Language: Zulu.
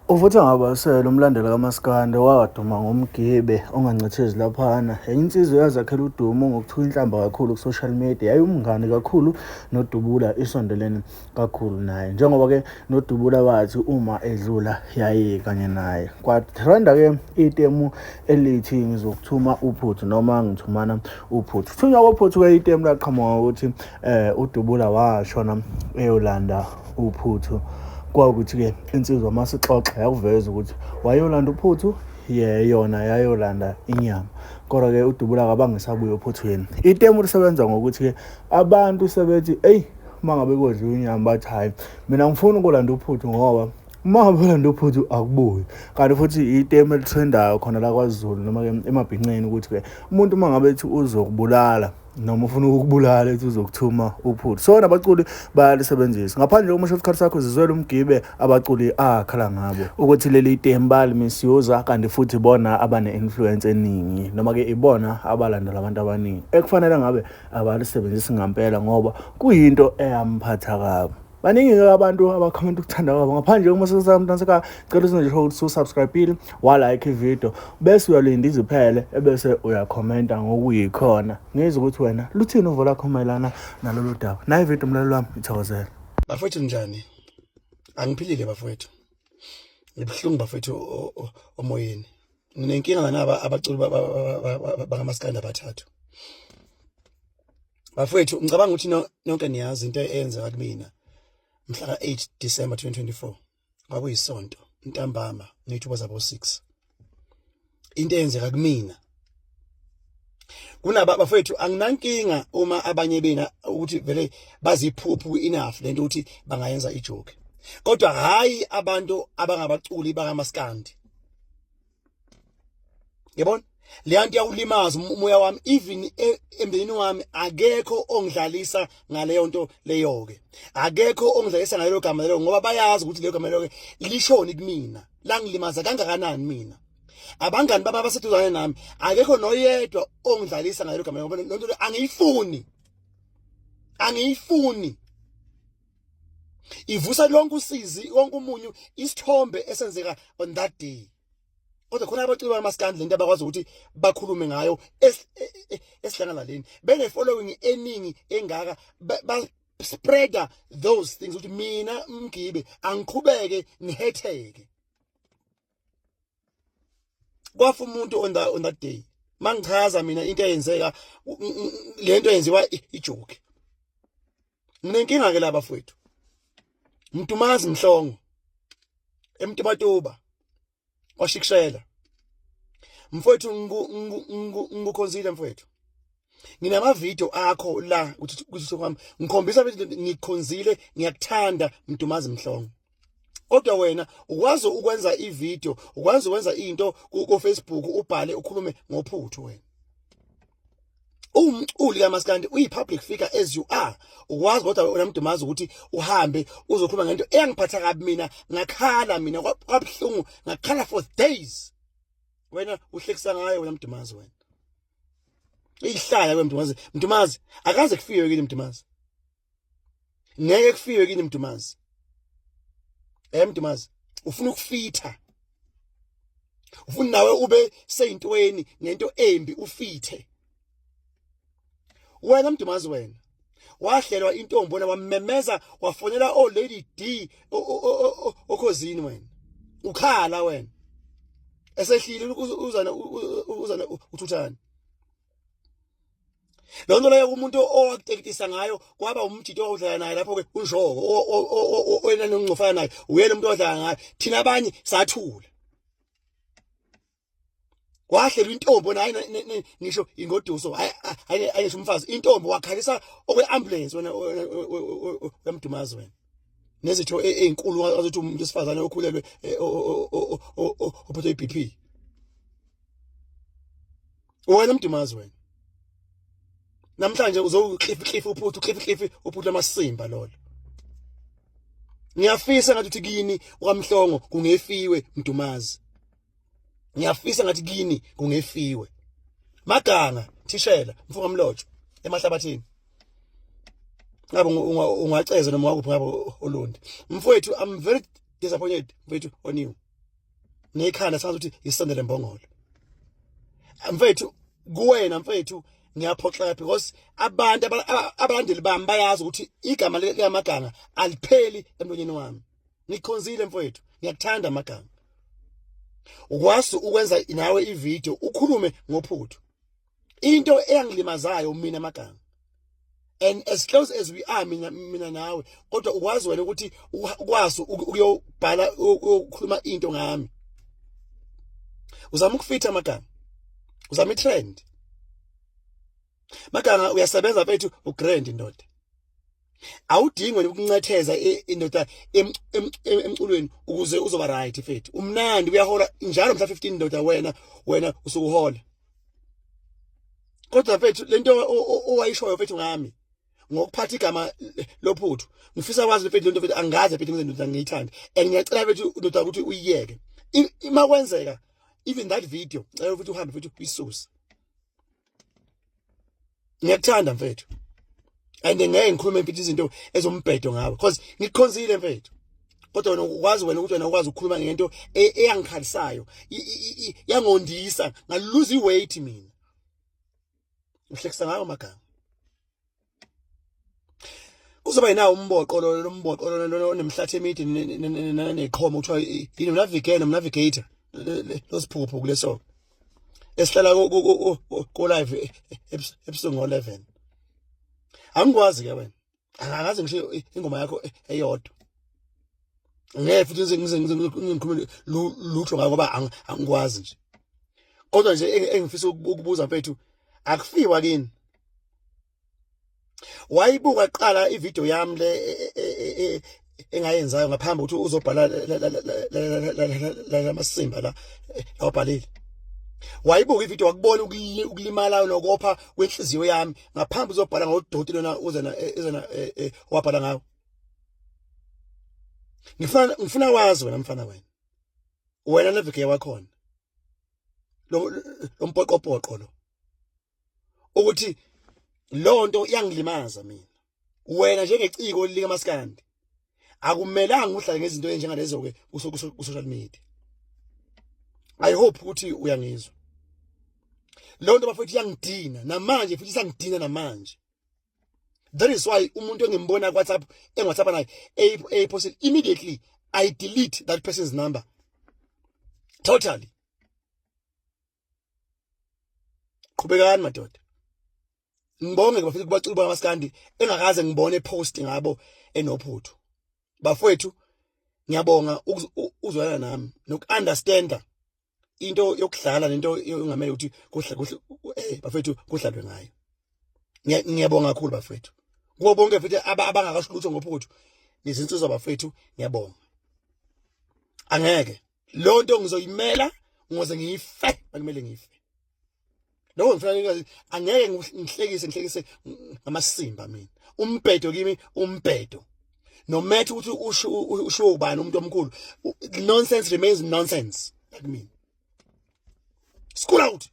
Uvutha ngabasele umlandeli kaMaskandi owaduma ngomgibe ongancethezi laphana. Enye insizwa eyazakhela udumo ngokuthuka inhlamba kakhulu ku-social media yayiwumngani kakhulu noDubula isondelene kakhulu naye. Njengoba-ke noDubula wathi uma edlula yaye kanye naye. Kwatrenda-ke itemu elithi ngizokuthuma uphuthu noma ngithumana uphuthu. Kuthunywa kophuthu-ke itemu laqhamuka ngokuthi uDubula washona eyolanda uphuthu kwawukuthi-ke insizwa uma sixoxa yakuveza ukuthi wayolanda uphuthu yeyona yayolanda inyama kodwa-ke uDubula akabange esabuya ophuthwini. Itemu lisebenza ngokuthi-ke abantu sebethi eyi uma ngabe kodliwa inyama bathi hhayi mina ngifuna ukulanda uphuthu ngoba uma ngabe ulanda uphuthu akubuyi. Kanti futhi itemu elithrendayo khona la kwaZulu noma-ke emabhinceni ukuthi-ke umuntu uma ngabe ethi uzokubulala noma ufuna ukukubulala ethi uzokuthuma uphuthu. So nabaculi bayalisebenzisa. Ngaphandle komusho isikhathi sakho zizwele umgibe abaculi akhala ngabo ukuthi leli temu balimisusa kanti futhi ibona abane-influence eningi noma-ke ibona abalandela abantu abaningi ekufanele ngabe abalisebenzisi ngampela ngoba kuyinto eyamphatha kabi. Baningi-ke abantu abakhomenta ukuthanda kwabo ngaphandle uma sesamntansekhaya cela usenze sure ukuthi usubscribe-ile wa-like ividiyo bese uyalinda iziphele ebese uyakhomenta ngokuyikhona ngizwe ukuthi wena luthini uvo lakho mayelana nalolu daba. Nayi ividiyo mlaleli wami ithokozele. Bafowethu njani? Angiphilile bafowethu. Ngibuhlungu bafowethu omoyeni. Nginenkinga naba abaculi bakamaskandi abathathu. Bafowethu ngicabanga ukuthi nonke niyazi into eyenzeka kumina mhla ka-8 December 2024 kwakuyisonto ntambama ngeyithuba zabo 6 into eyenzeka kumina kunaba bafowethu anginankinga uma abanye bena ukuthi vele baziphuphu enough lento ukuthi bangayenza ijoke kodwa hayi abantu abangabaculi bakamaskandi yabona leya nto iyawulimaza umoya wami even emndenini wami akekho ongidlalisa ngaleyo nto leyo-ke akekho ongidlalisa ngalelo gama lelo ngoba bayazi ukuthi lelo gama lelo-ke lishoni kumina langilimaza kangakanani mina abangani baba abaseduzane nami akekho noyedwa ongidlalisa ngalelo gama ngoba loo nto angiyifuni angiyifuni ivusa lonke usizi wonke umunyu isithombe esenzeka on that day kodwa khona abaculi bamaskandi lento abakwazi ukuthi bakhulume ngayo esidlangalaleni bene following eningi engaka ba spreader those things ukuthi mina mgibe angiqhubeke ngihetheke kwafa umuntu on that day mangichaza mina into eyenzeka lento eyenziwa ijoke nginenkinga ke laba fowethu Mdumazi Mhlongo eMtubatuba kwashikishela mfowethu ngikukhonzile mfowethu nginama video akho la ukuthi kwami ngikhombisa ukuthi ngikhonzile ngiyakuthanda Mdumazi Mhlongo kodwa wena ukwazi ukwenza ivideo ukwazi ukwenza into ku Facebook ubhale ukhulume ngophuthu wena uwumculi kamaskandi uyi-public figure as you are ukwazi kodwa wena mdumazi ukuthi uhambe uzokhuluma ngento eyangiphatha kabi mina ngakhala mina kwabuhlungu ngakhala for days wena uhlekisa ngayo wena mdumazi wena ihlaya wena mdumazi mdumazi akaze kufiwe kini mdumazi ngeke kufiwe kini mdumazi eh mdumazi ufuna ukufitha ufuna nawe ube seyintweni ngento embi ufithe wena mdumazi wena wahlelwa intombi wena wamemeza wafonela o Lady D okhozini wena ukhala wena esehlile uzana uzana uthuthani Loo nto leyo umuntu owakuteketisa ngayo kwaba umjito owawudlala naye lapho-ke unjoko oyena nongcofana naye uyena umuntu owadlala ngayo thina abanye sathula kwahlelwa intombi wena hayi ngisho ingoduso hayi hayi ngisho umfazi intombi wakhalisa okwe-ambulance wena uyamdumazi wena nezitho ey'nkulu azothi umuntu wesifazane okhulelwe eh, ophethwe i-B_P wena mdumazi wena namhlanje uzowuklifi klifi uphuthu klifi klifi uphuthu amasimba lolo ngiyafisa ngathi uthi kini ukamhlongo kungefiwe mdumazi ngiyafisa ngathi kini kungefiwe maganga thishela mfunga mlotsho emahlabathini ngabe ungaceza noma wakuphi ngabe olundi mfowethu i'm very disappointed mfowethu on you. Nekhanda sazi ukuthi isondele mbongolo. Mfethu, kuwena mfethu, ngiyaphoxeka because abantu abalandeli bami bayazi ukuthi igama likaMaganga alipheli emlonyeni wami. Ngikhonzile mfowethu, ngiyakuthanda Maganga. Ukwazi ukwenza nawe ivideo ukhulume ngophuthu. Into eyangilimazayo mina Maganga, and as close as we are mina nawe, kodwa ukwazi wena ukuthi ukwazi ukuyobhala ukukhuluma into ngami. Uzama ukufitha Maganga, uzama itrend. Maganga, uyasebenza mfethu, ugrand indoda. Awudingi wena ukuncetheza indoda emculweni ukuze uzoba right mfethu. Umnandi, uyahola njalo mhla 15 ndoda, wena usukuhola. Kodwa mfethu, lento owayishoyo mfethu ngami ngokuphatha igama lophuthu, ngifisa kwazi mfethu, lento mfethu angaze mfethu ngize ndoda ngiyithande, and ngiyacela mfethu ndoda ukuthi uyiyeke. Ima kwenzeka even that video, ngicela ukuthi uhambe mfethu uyisuse. Ngiyakuthanda mfethu, and ngeke ngikhulume mfethu izinto ezombhedo ngawe because ngikukhonzile mfethu. Kodwa wena ukwazi wena ukuthi wena ukwazi ukukhuluma ngento eyangikhalisayo, yangondisa, ngaluza iweight mina. Uhlekisa ngayo Maganga. Kuzoba yinawo umboqo lo, lo mboqo lo onemhlathi emide neqhomo, kuthiwa yini, navigator, navigator lo siphukuphuku leso esihlala ko live ebusuku ngo-11. Angikwazi ke wena, angakaze ngisho ingoma yakho eyodwa. Ngeke futhi ngize ngikhulume lutho ngayo ngoba angikwazi nje. Kodwa nje engifisa ukubuza mfethu, akufiwa kini? Wayibuka qala ivideo yami le engayenzayo ngaphambi ukuthi uzobhala lamasimba la awabhalile? Wayibuka ivideo, wakubona ukulimala nokopha kwenhliziyo yami ngaphambi uzobhala ngodoti lona uzena ezena wabhala ngawo? Ngifuna wazi wena mfana, wena nevike wakhona lo lompoqopoqo lo, ukuthi lonto iyangilimaza mina. Wena njengeciko lika maskandi akumelanga uhlale ngezinto enjengalezo ke ku social media. I hope ukuthi uyangizwa. Lonto bafethu iyangidina namanje, futhi isangidina namanje. That is why umuntu engimbona ku WhatsApp, engiWhatsApp naye, eyipost, immediately I delete that person's number totally. Qhubekani madoda. Ngibonge bafethu kubaculi bamaskandi engakaze ngibone post ngabo enophuthu. Bafowethu, ngiyabonga uzwela nami nokunderstanda into yokudlala nento yongamele ukuthi kuhle kuhle bafethu kudlalwe ngayo. Ngiyabonga kakhulu bafethu, kubo bonke futhi abangakasho lutho ngophuthu. Nizinsizwa bafethu, ngiyabonga. Angeke lo nto ngizoyimela ngoze ngife, akumele ngife. Lokho ngifuna, angeke ngihlekise ngamasimba mina. Umbhedo kimi umbhedo, no matter ukuthi usho ubani umuntu omkhulu, nonsense remains nonsense kumina. School out.